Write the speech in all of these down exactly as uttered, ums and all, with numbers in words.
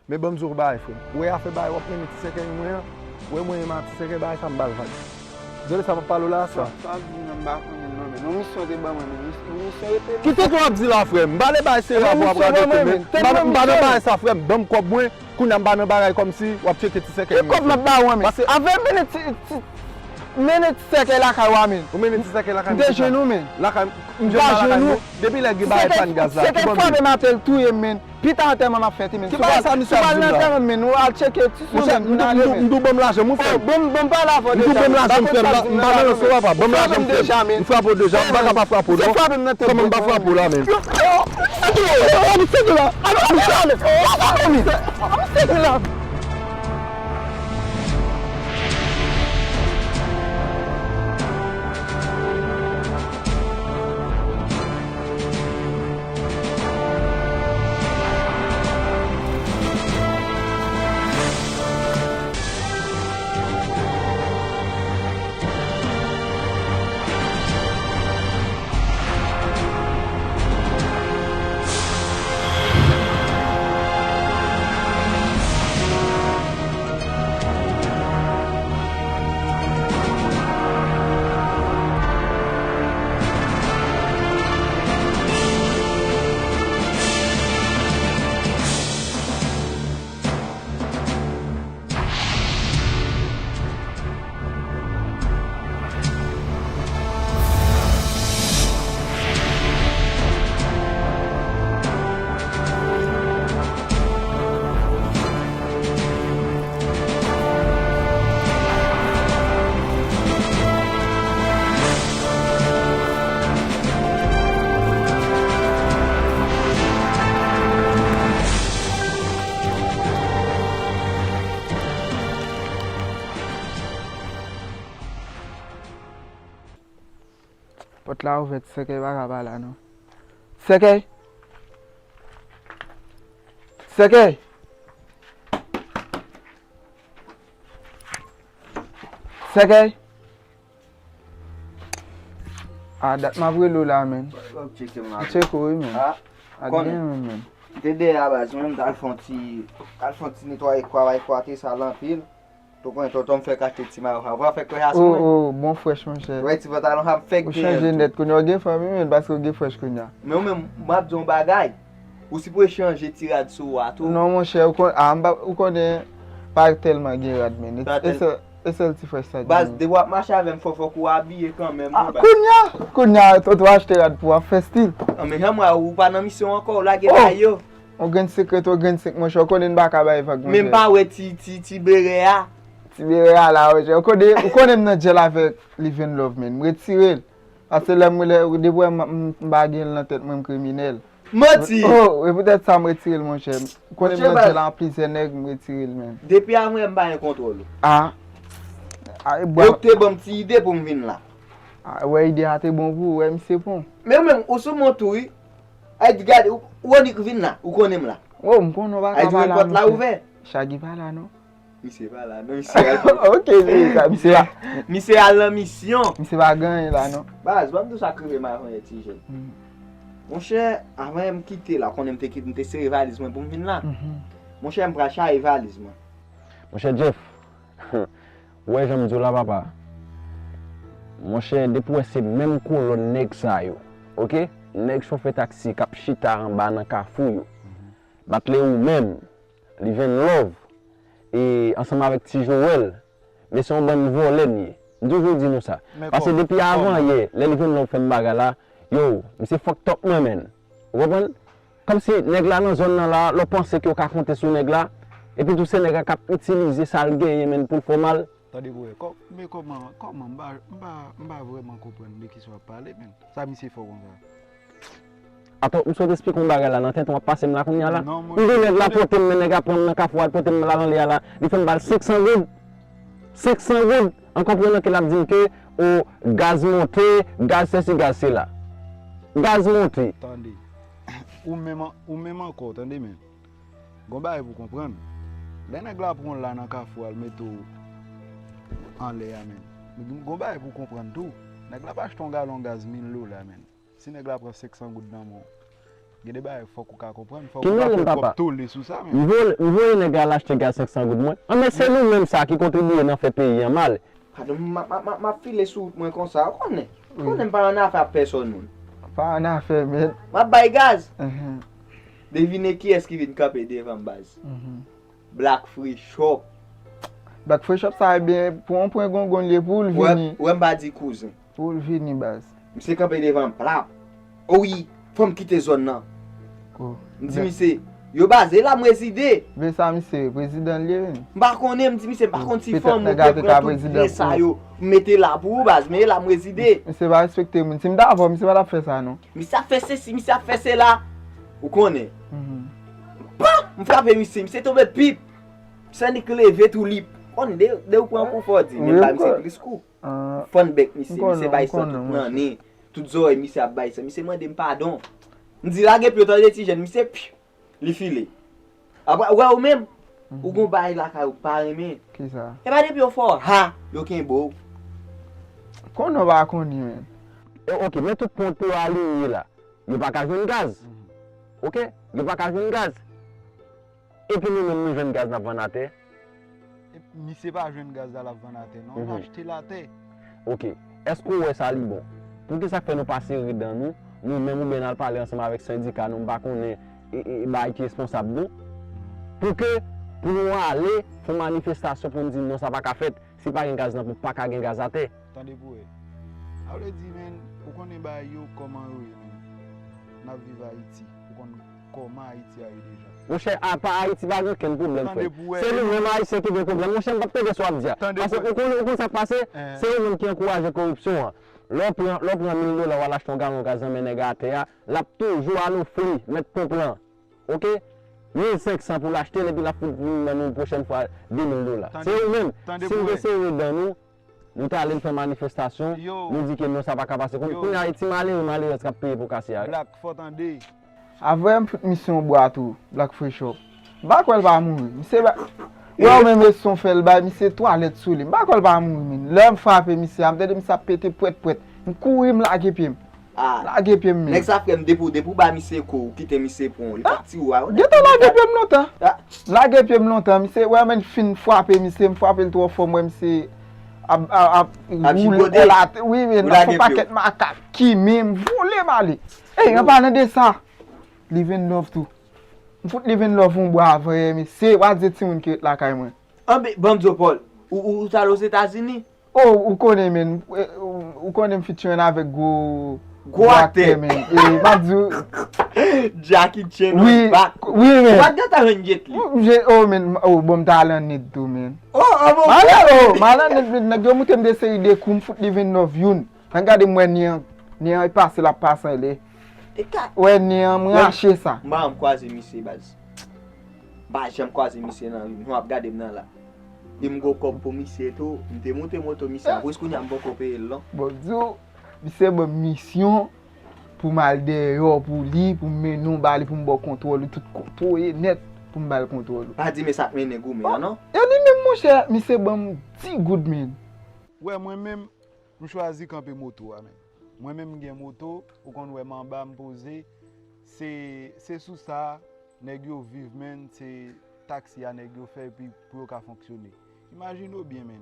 Men ban m di w bagay, frè m. Ou wè afè bagay w ap mennen ti sèkèy mwen an? Ou wè mwen menm a ti sèkèy bagay sa m ba l vag. Tande sa m ap pale w la sa. Sa, sa di nan m pa konnen non, men yon misyon te ban mwen, men mis-, yon misyon rete misyon. Kite tou w ap di la, frè m. M pa nan bagay se rapò w ap radote, men. M pa nan, m pa nan bagay sa, frè m. Ban m kòb mwen. Kounye a m pa nan bagay kòmsi w ap tcheke ti sèkèy mwen. Ki kòb m ap ba w an, men? Avè m mennen ti, ti, mennen ti sèkèy lakay w a, men. Ou mennen ti sèkèy lakay mwen? M te jwenn ou, men. Lakay m, m jwenn pa lakay mwen. Depi lè gen bagay pàn gaz la, ki ban m? Ti sèkèy frape m atè, l touye m, men. Pita antèman m ap fè, men. Ki bagay sa misye ap di m la? Si w al nan antèman m, men, ou al tcheke ti sou men, m ale, men. M di w ban m lajan m, frè m. Bon, ban m pale avè w deja. M di w ban m lajan m, frè m. M pa nan ranson, papa. Ban m lajan m, frè m. M frape w deja, m pa ka pa frape w non. Kòman m pa frape w la, men? Yo, yo, yo, yo, misye la. Alo, misye ale. Alo, misye la. Pòt la ouvè, ti sèkèy pa ka pa la non. Ti sèkèy! Ti sèkèy! Ti sèkèy! A, dat m ap rele w la, men. W ap tcheke m la. M tcheke w, wi, men. A, a, konnen. Gen, men. M te dèyè a baz, mwen menm, m t al fè yon ti, t al fè yon ti netwaye kwa, bay kwa te sal anpil. Ou konnen tonton m fèk achte ti mayo sa. Ou pa fèk kwè sa sou mwen? O, o, bon frèch, monchè. Ou wè ti pantalon sa m fèk genyen l tou. Ou chanje nèt kounye a. Ou gen fanmi, men, paske ou gen frèch kounye a. Men ou menm, m ap di w yon bagay. Ou sipoze chanje ti rad sou ou a tou. Non, monchè, ou kon-, a, m pa, ou konnen, pa tèlman gen rad, men. E sèl, e sèl ti frèch sa gen. Baz, depi w ap mache avè m, fò, fòk ou abiye kanmenm, wi, baz. A, kounye a, kounye a, tonton achte rad pou w ap fè stil. An, men jan m wè ou pa nan misyon ankò, ou lage bay yo. Yon grenn sekrè, yon grenn senk, monchè, ou konnen m pa ka bay vag, monchè. Men m pa wè ti, ti, ti bere a. Ti bere a la, monchè. Ou konnen, ou konnen m nan djèl avèk Live in Love, men. M retire l. Paske lè m, lè, depi w wè m, m, m pa gen l nan tèt mwen, m kriminèl. Manti! O, e poutèt sa m retire l, monchè. Ou konnen m nan djèl an plizyè nèg, m retire l, men. Depi avan yè m pa gen kontwòl ou. A. A, e bwa. Ou te ban m ti ide pou m vin la. A, wè ide a te bon pou ou, wè misye pon. Men ou menm, ou sou mwen tou, wi. Ay di gade, ou, ou annik vin la, ou konnen m la. O, m konnen w pa ka pa la, monchè. Ay di men pòt la ouvè. Shaggy pa la, non. Misye pa la, non, misye al. Ok, se sa, misye pa. Misye al nan misyon. Misye pa gen anyen la, non. Baz, ban m di w sa k rive m avan yè, ti jèn. Hmm. Monchè, avan yè m kite la, konnen m te kit-, m te sere valiz mwen pou m vin la. Mhm. Monchè, m pral chaje valiz mwen. Monchè Jeff, ou wè jan m di w la, papa? Monchè, depi w wè se menm kolòn nèg sa yo, ok? Nèg chofè taksi k ap chita anba nan kafou yo. Batley ou menm, Live in Love, e ansanm avèk Ti Joel, men se yon bann vòlè n ye. M toujou di nou sa. Paske depi avan yè, lè Live in Love fè m bagay la, yo, misye fucked up mwen, menn. Ou konprann? Kòmsi nèg la nan zòn nan la, lè w panse ke w ka konte sou nèg la, epi tou se nèg la k ap itilize sa l genyen, menn, pou l fè w mal. Tande, bro, kò-, men kòman, kòman, m pa, m pa, m pa vrèman konprann de kisa w ap pale, menn. Sa misye fè w konsa? Atò, m sot esplike yon bagay la nan tenten w ap pase m la kounye a la. M gen nèg la pote m, men nèg la pran m nan kafou a, l pote m la nan li a la. Li fè m ba l senk san goud. Senk san goud. An konprenan ke l ap di m ke, o, gaz monte, gaz sesi, gaz sela. Gaz monte. Tande. Ou menm, ou menm ankò, tande, men. Gon bagay pou konprann. Lè nèg la pran w la nan kafou a, l mete w anlè a, men. Gon bagay pou konprann tou. Nèg la pa achte yon galon gaz mil dola, men. Si nèg la pran senk san goud nan men w, gen de bagay fòk ou ka konprann. Fòk ou pa fè kòb tole sou sa, men. M voye, m voye nèg la al achte gaz senk san goud mwen. An, men se nou menm sa ki kontribiye nan fè peyi an mal. Padon, m ap, m ap, m ap, m ap file sou wout mwen konsa, ou konnen. Ou konnen m pa annafè ak pèsòn moun. Pa annafè, men. M ap bay gaz. Devine kiyès ki vin kanpe devan m, baz. Black Free Shop. Black Free Shop sa, ebyen, pou yon pwen gongon l ye pou l vini. Ou wè m pa di kouzen. Pou l vini, baz. Misye kanpe devan m, plap. O wi, fò m kite zòn nan. M di misye, yo baz, e la m rezide. Men sa misye, prezidan l ye, men. M pa konnen, m di misye, m pa konn si fanm ou te pran tout byen sa yo, m mete la pou ou, baz, men e la m rezide. Misye pa respekte moun. Si m ta avè w, misye pa t ap fè sa, non. Misye ap fè sesi, misye ap fè sela. Ou konnen. Pan! M frape misye, misye tonbe pip. Misye annik leve tou li. Konnen, de, de ou pran kou fò di, men m ba misye plis kou. Fann bèk misye, misye bay san tout nan nen. Tout zòrèy misye ap bay san. Misye mande m padon. M di lage pye w tande ti jèn, misye, pff, li file. Apre, ou wè ou menm, ou gon bagay lakay ou pa renmen. Kisa? E pa depi yo fè w ha, yo kenbe w. Konnen w pa konnen, men. E, oke, men tout pon pou alinye la. Yo pa ka jwenn gaz. Oke? Yo pa ka jwenn gaz. Epi nou menm nou jwenn gaz n ap vann atè. Misye pa jwenn gaz la, l ap vann atè, non. L achte l atè. Oke. Èske w wè sa li bon? Poukisa k fè nou pa sere dan nou, nou menm oubyen n al pale ansanm avèk sendika nou, m pa konnen, e, e, bagay ki responsab nou? Pou ke, pou nou ale, fè yon manifestasyon pou n di non, sa pa ka fèt. Si pa gen gaz nan ponp, pa ka gen gaz atè. Tande pou wè. A vle di, men, ou konnen bagay yo kòman yo ye, men. N ap viv Ayiti. Ou konn kòman Ayiti a ye deja. Monchè, apa Ayiti pa gen okenn pwoblèm, frè. Se nou menm Ayisyen ki gen pwoblèm. Monchè, m p ap tande sa w ap di a. Paske ou konn, ou konn sa k pase? Se ou menm ki ankouraje koripsyon an. Lè w pran, lè w pran mil dola, w al achte yon galon gaz nan men nèg atè a, l ap toujou al ofri mèt ponp lan. Oke? Mil senk san pou l achte l, epi l ap fout vin ban nou pwochèn fwa de mil dola. Se ou menm. Si nou te sere dan nou, nou t ale n fè manifestasyon, nou di ke non, sa pa ka pase. Kounye a, e ti malere, malerèz k ap peye pou kase a, wi. Black, fò tande. Avè m fout misye yon bwa tou, Black Fresh Up. M pa kwè l pa mouri. Misye ba, wè ou menm e son fè l bay, misye twalèt sou li. M pa kwè l pa mouri, men. Lè m frape misye a, m tande misye ap pete pwèt pwèt. M kouri, m lage pye m. Ah. Lage pye m, men. Nèg sa, frè m, depi w, depi w ba misye kou, ou kite misye pran w, li p ap tire w a, gentan lage pye m lontan. Lage pye m lontan, misye, wè, men, fin frape misye, m frape l twò fò, m wè misye ap, ap, ap woule atè, wi, men, ap fè pakèt makak, ki men, m vole m ale. Ey, an palan de sa, Living Love tou. M fout Living Love yon bwa avè, mesye, w a di timoun ki ret lakay mwen. Anben, ban m di w, Paul, ou, ou, ou t al Ozetazini? Oh, ou konnen, men, ou, ou konnen m featuring avèk gwo, gwo aktè, men. E, m ap di w, Jackie Chan on back. Wi, men. Ou pa t gentan jwenn Jet Li? Oh, men, oh, bon, m t al an End tou, men. Oh, oh, bon. M al an End, men, nèg yo moute m de seri de kou, m fout Living Love youn. Ann gade m wè nen an, nen an pase l ap pase anlè. Wè nen an, m rache sa. M pa janm kwaze misye, baz. M pa janm kwaze misye nan vi m. Jan w ap gade m nan la. E m gon kòb pou misye tou. M te moute moto misye a. Jis kounye a m poko peye l non. Bon, m di w, misye ban m misyon pou m al dèyè pou li, pou m mennen w ba li, pou m ba w kontwòl ou, tout kote w ye nèt, pou m ba l kontwòl ou. Pa di men sa k mennen goumen an non. E li menm, monchè, misye ban m dis goud, men. Wè, mwen menm, m chwazi kanpe moto a, men. Mwen menm, m gen moto, ou konn wè m anba, m poze. Se, se sou sa, nèg yo viv, men, se taksi a nèg yo fè epi pou yo ka fonksyone. Imajine w byen, men.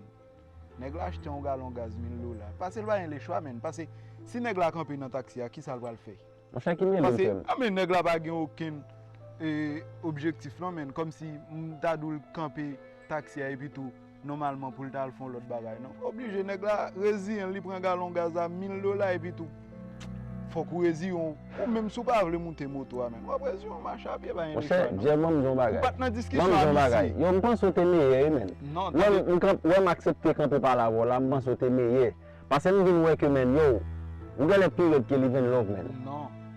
Nèg la achte yon galon gaz mil dola. Pase l pa gen lechwa, men. Pase, si nèg la kanpe nan taksi a, kisa l pral fè? Monchè, ki mele m, frè m? Pase, a, men nèg la pa gen okenn, e, objektif, non, men. Kòmsi m ta di w l kanpe taksi a epi tou, nòmalman pou l ta al fè yon lòt bagay, non. Oblije, nèg la reziyen l, li pran galon gaz a mil dola epi tou. Fòk ou reziyen w. Ou menm si w pa vle moute moto a, men. W ap reziyen w mache a pye, pa gen lechwa, non. Monchè, Jay, ban m di w yon bagay. Ou pa t nan diskisyon a misye. Yo, m panse w te meyè, wi, men. Non, tande. Lè m, m kanp-, lè m aksepte kanpe pale avè w la, m panse w te meyè. Paske m vin wè ke, men, yo, ou genlè pi rèd ke Living Love, men. Non.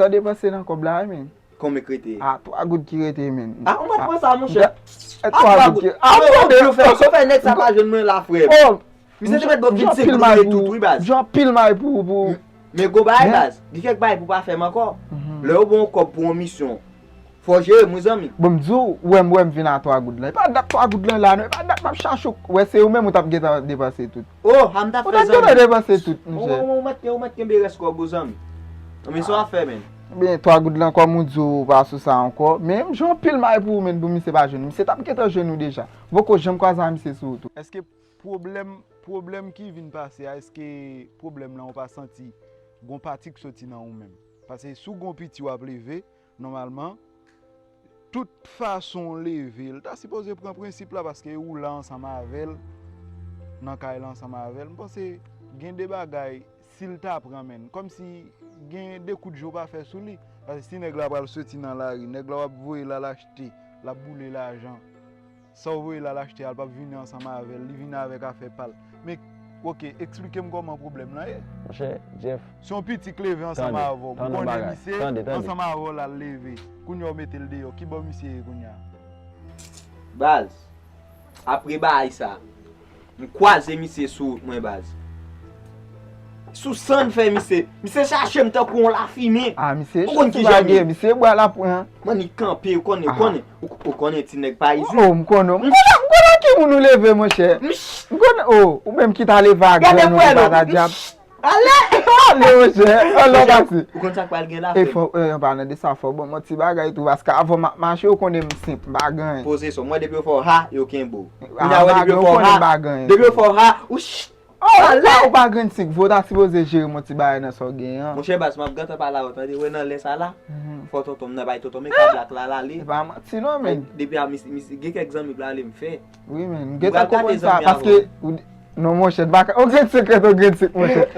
gentan depanse nan kòb la wi, men. Konbyen k rete? A, twa goud ki rete, men. A, ou mèt pran sa, monchè. E twa goud ki. A, ou tande? Yo fè, yo fè nèg sa pa jwenn mwen la, frè. Oh, Misye te mèt ban m vennsenk goud mwen tout, wi, baz. Jan pil may pou, pou. Men gwo bagay, baz. Gen kèk bagay pou pa fè m ankò. Lè yo ban w kòb pou yon misyon, fò w jere m, wi, zanmi. Bon, m di w, ou wè m, ou wè m vin a twa goud lan. E pa dat twa goud lan la, non. E pa dat m ap chache w. Wè, se ou menm ou t ap gentan depanse tout. Oh, a m t ap fè, zanmi. Ou t ap gentan depanse tout, monchè. Ou mèt, ou mèt kenbe rès kòb ou, zanmi. Men sa w ap fè, men. Ebyen, twa goud lan, kòm ou di, ou pa sou sa ankò. Men m jwe anpil may pou ou, men pou misye pa jwenn ou. Misye t ap gentan jwenn ou deja. Poko janm kwaze a misye sou wout ou. Èske pwoblèm, pwoblèm ki vin pase a, èske pwoblèm lan ou pa santi gon pati k soti nan ou menm? Paske si w gon piti w ap leve, nòmalman, tout fason w leve, l ta sipoze pran prensip la paske ou la ansanm avè l, nan kay la ansanm avè l. M panse gen de bagay, si l ta pran, menn, kòmsi gen de kout je w pa fè sou li. Paske si nèg la pral soti nan lari, nèg la w ap voye l al achte, l ap boule lajan. Sa w voye l al achte a, l p ap vini ansanm avè l, li vini avèk afè pa l. Men, oke, eksplike m kòman pwoblèm lan ye. Monchè, Jeff. Si yon piti k leve ansanm avè w, m konnen misye, ansanm avè w l al leve. Kounye a w mete l deyò, kibò misye ye kounye a? Baz, apre bagay sa, m kwaze misye sou wout mwen, baz. Sou san fè misye, misye chache m tankou yon lafimen. A, misye chans ou pa gen, misye bwa l ap pran. Mannik kanpe, ou konnen, ou konnen, ou konnen ti nèg pa isit. Oh, m konnen, m konnen, m konnen ki moun ou leve, monchè. M konnen, oh, ou menm ki ta leve a grenn ou, pa ta dyab. Ale! Ale, monchè, ale, pase. Ou konn sa k pral gen la, frè m? E fò, e, an palan de sa, fò ban m yon ti bagay tou, paske avan m ap mache, ou konnen m senp, m pa gen anyen. Poze sa, mwen depi yo fè w ha, yo kenbe w. Kounye a, wè, depi yo fè w ha, depi yo fè w ha, ou ch-, Oh, ou pa, ou pa gen senk vo, ta sipoze jere m yon ti bagay nan sa w genyen an. Monchè baz, m ap gentan pale avè w, tande, wè nan lè sa la, fò tonton m nan bay tonton m e ka blak la, l ale. E pa manti non, men. Depi a, misye, gen kèk zanmi k l ale m fè. Wi, men, m gentan konprann sa, paske, non, monchè, m pa ka, yon grenn senk rete yon grenn senk, monchè.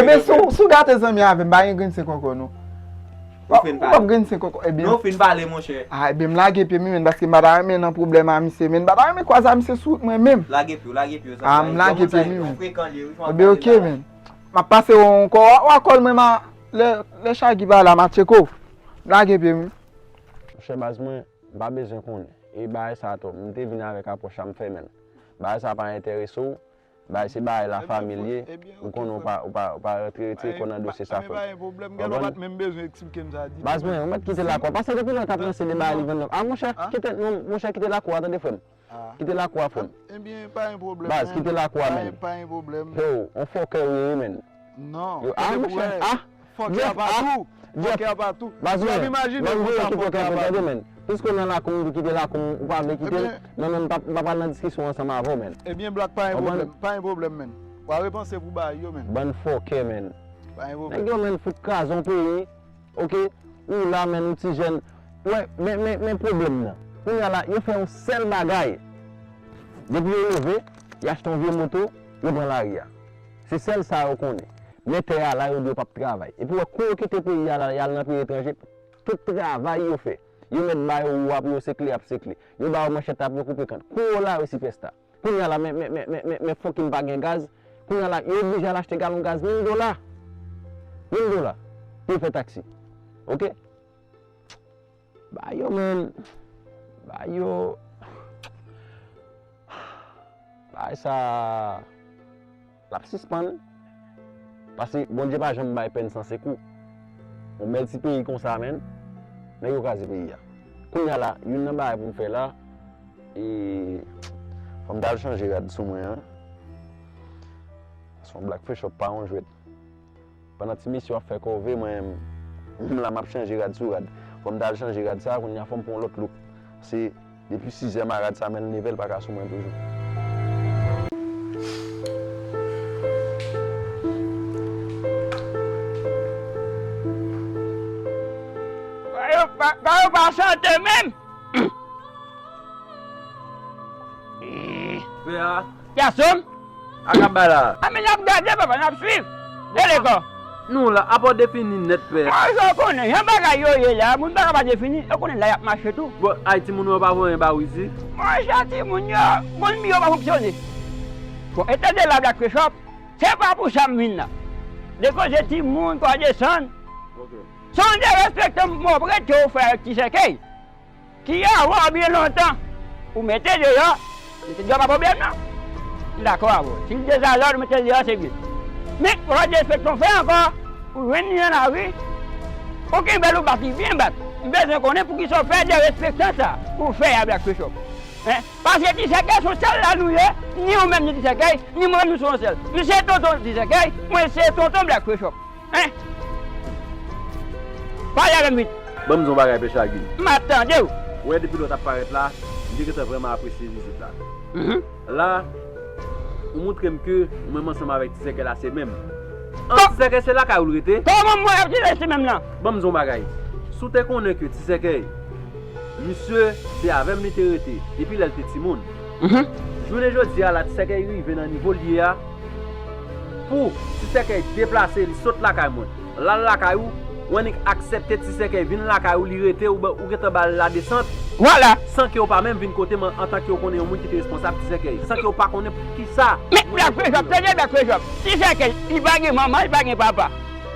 Ebyen, si w gate zanmi avè m, m pa gen grenn senk ankò, non. Ou p ap gen senk ankò, ebyen. Non, fin pale, monchè. A, ebyen, m lage pye m, wi, menn, paske m pa ta renmen nan pwoblèm a misye, menn. M pa ta renmen kwaze a misye sou wout mwen menm. Lage pye w, lage pye w, zanmi. A, m lage pye m, wi, menn. Ebyen, oke, menn. M ap pase w ankò, w a, w a kòl mwen, ma, lè, lè Chagi pa la, ma tcheke w. M lage pye m, wi. Monchè baz mwen, m pa bezwen konnen. E bagay sa a tou, m te vin avèk apwòch sa m fè, menn. Bagay sa a pa enterese w, Bagay se bagay la famiye, ou konnen ou pa, ou pa, ou pa rantre retire kò nan dosye sa, frè m. Ou konprann? Baz mwen, ou mèt kite lakou a. Paske depi lè w t ap lanse de bagay li vann nan. A, monchè, kite, non, monchè, kite lakou a, tande, frè m. Kite lakou a, frè m. Baz, kite lakou a, menn. Yo, on fòkè ou ye, menn. Yo, a, monchè, a. Fòkè a pa tou. Fòkè a pa tou. Baz mwen, ban m voye ki fòkè a pa tou, menn. Piske w nan lakou m, m di kite lakou m, ou pa vle kite l, mwen menm m pa, m pa pral nan diskisyon ansanm avè w, menn. Ebyen, Black, pa gen pwoblèm, pa gen pwoblèm, menn. W a repanse pou bagay yo, menn. Bann fòkè, menn. Pa gen pwoblèm. Nèg yo, menn, fout kraze yon peyi, oke? Ou la, menn, ou ti jèn. Wè, men, men, men pwoblèm nan. Kounye a la, yo fè yon sèl bagay. Depi yo leve, y achte yon vye moto, yo pran lari a. Se sèl sa yo konnen. Men tè a la, yo di yo p ap travay. Epi w wè, kou yo kite peyi a la, y al nan peyi etranje, tout travay yo fè. Yo mèt ba yo ou a pou yo sekle, y ap sekle. Yo ba yo manchèt la pou yo koupe kann. Kou yo lari sipèsta. Kounye a la, men, men, men, men, men, men fòk m pa gen gaz, Kounye a la, yo oblije al achte galon gaz mil dola. Mil dola. Pou yo fè taksi. Oke? Ba yo, men. Ba yo. Bagay sa, l ap sispann. Paske Bondye pa janm bay pèn san sekou. Yon bèl ti peyi konsa, men. Nèg yo kraze peyi a. Kounye a la, youn nan bagay pou m fè la, e, fò m t al chanje rad sou mwen an. Paske yon Black Fresh Up pa yon jwèt. Pandan ti mesye yo ap fè kòve, mwen menm la m ap chanje rad sou rad. Fò m t al chanje rad sa, kounye a fò m pran yon lòt look. Se depi sizè marad sa, men leve l pa ka sou mwen toujou. Ba yo pa, ba yo pa chante menm. Frè a. Gason m. A k ap bay la. A men n ap gade, papa, n ap swiv. Rele kò. Nou la, apa w defini nèt, frè. Mwen, sa w konnen, jan bagay yo ye la, moun pa ka pa defini, yo konnen la y ap mache tou. Bon, ay, timoun yo pa voye ba w isit. Mwen, jan timoun yo, konn mi yo pa fonksyone. Bon, e tande la, Black Fresh Up, se pa pou sa m vin la. De koze timoun, kò desann. Ok. Se yon derespektan m ap rete w fè avèk Ti Sèkèy. Ki avan byen lontan, ou mete deyò, mete deyò pa pwoblèm non. M dakò avè w. Si l dezalòd, ou mete l deyò, se byen. Men, ou pa derespektan w fè ankò, ou jwenn li nan lari, ou kenbe l, ou bat li byen bat. M bezwen konnen poukisa w fè derespektan sa, ou fè a Black Fresh Up. Hein? Paske Ti Sèkèy se yon sèl la nou ye, ni ou menm ni Ti Sèkèy, ni mwen menm nou se yon sèl. Li se tonton Ti Sèkèy, mwen se tonton Black Fresh Up. Hein? Pale avè m vit. Ban m di w yon bagay, Pè Chagi. M ap tande w. Ou wè, depi lè w t ap parèt la, m te gentan vrèman apresye vizit la. Mhm. La, ou montre m ke ou menm ansanm avèk Ti Sèkèy la se menm. An, Ti Sèkèy se lakay ou l rete? Kòman m wè ap di se menm nan? Ban m di w yon bagay. Si w te konnen ke Ti Sèkèy, misye, se avè m li te rete, depi lè l te timoun. Mhm. Jounen jodi a la, Ti Sèkèy rive nan nivo l ye a, pou Ti Sèkèy deplase, li sot lakay mwen, l al lakay ou, ou annik aksepte Ti Sèkèy vin lakay ou, li rete, ou, ou gentan ba l ladesant. Vwala. San ke w pa menm vin kote m an, antanke w konnen yon moun ki te responsab Ti Sèkèy. San ke w pa konnen poukisa. Men Black Fresh Up, tande Black Fresh Up. Ti Sèkèy, li pa gen manman, li pa gen papa.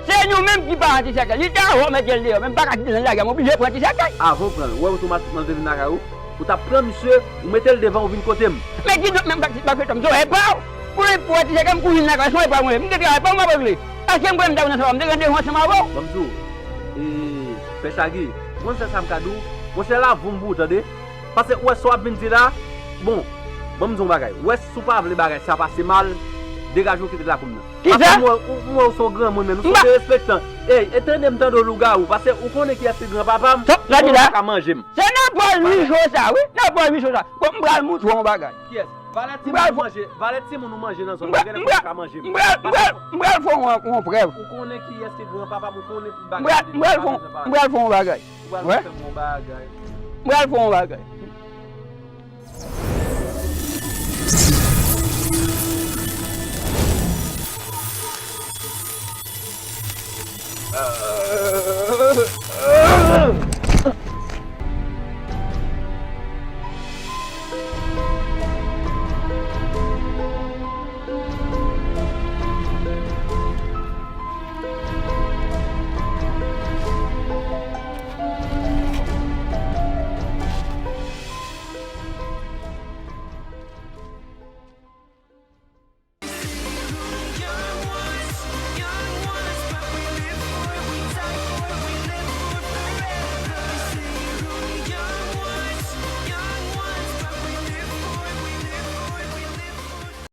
Se nou menm ki paran Ti Sèkèy. Li te avan w mete l deyò, men m pa ka kite l nan lari a, m oblije pran Ti Sèkèy. Avan w pran l, ou wè otomatikman l te vin lakay ou? Ou t ap pran misye, ou mete l devan, ou vin kote m. Men kidonk, men m pa t, pa fè tòm, se yon èpa w. Pou l, pou wè Ti Sèkèy m kouri vin lakay, se yon èpa mwen ye. M gen travay pa m ap regle. Èske m konnen m ta vin ansanm avè w? M te randevou ansanm avè w. Ban m di w, e, Pè Chagi, ou konn sèl sa m ka di w? Yon sèl avou m pou w tande. Paske ou wè sa w ap vin di la, bon, ban m di w yon bagay. Ou wè si w pa vle bagay sa pase mal, degaje w kite lakou m nan. Kisa? Paske m wè, ou, m wè ou se yon granmoun, men ou se yon derespektan. Ey, e tande m tande w lougawou, paske ou konnen kiyès ki granpapa m, ou pa ka manje m. Se nan pòl Micho sa, wi. Nan pòl Micho sa. Bon, m pral moutre w yon bagay. Kiyès? Valè timoun ou manje, valè timoun ou manje nan zòn nan, genlè pa ka manje m. M pral, m pral, m pral fè w yon, yon prèv. Ou konnen kiyès ki granpapa m, ou konnen tout bagay. M pral, m pral fè w, m pral fè w yon bagay. Ou pral fè m yon bagay. M pral fè w yon bagay.